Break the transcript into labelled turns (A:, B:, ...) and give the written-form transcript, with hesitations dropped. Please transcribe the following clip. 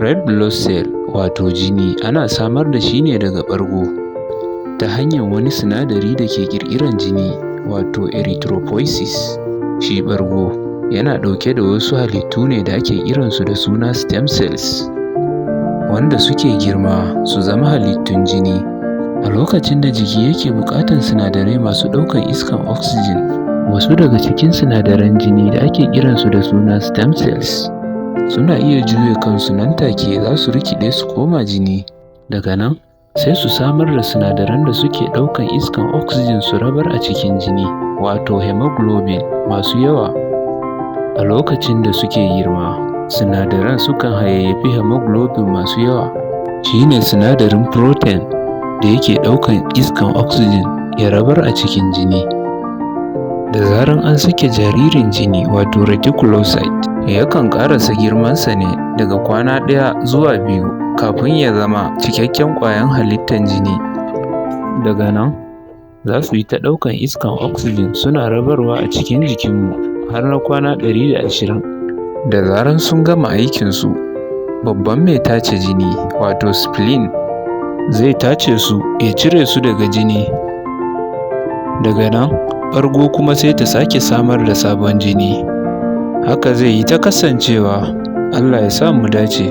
A: Red blood cell wato jini ana samar da shi ne daga ɓargo ta hanyar wani sinadari da ke ƙirƙiran jini wato erythropoiesis. Shi ɓargo yana ɗauke da wasu halittu ne da ake kiransu da suna stem cells, wanda suke girma su zama halittun jini. A lokacin da jiki yake buƙatan sinadarai masu ɗaukan iskan oxygen, wasu daga cikin sinadaran jini da ake kiransu da suna stem cells suna iya juya kansu, nan take za su rikiɗe su koma jini. Daga nan sai su samar da sinadaran da suke ɗaukan iskan oxygen su rabar a cikin jini, wato hemoglobin masu yawa. A lokacin da suke girma, sinadaran sukan hayayyafi hemoglobin masu yawa, shi ne sinadarin protein da yake ɗaukan iskan oxygen ya rabar a cikin jini. Da zaran an sake jaririn jini wato reticulocyte, yakan ƙarasa girmansa ne daga kwana 1 zuwa 2 kafin ya zama cikakken ƙwayan halittan jini. Daga nan za su yi ta ɗaukan iskan oxygen suna rabarwa a cikin jikinmu har na kwana 120. Da zaran sun gama aikinsu, babban mai tace jini wato spleen zai tace su ya cire su daga jini. Daga nan ɓargo kuma sai ta sake samar da sabon jini. Haka zai yi ta kasancewa. Allah ya sa mu dace.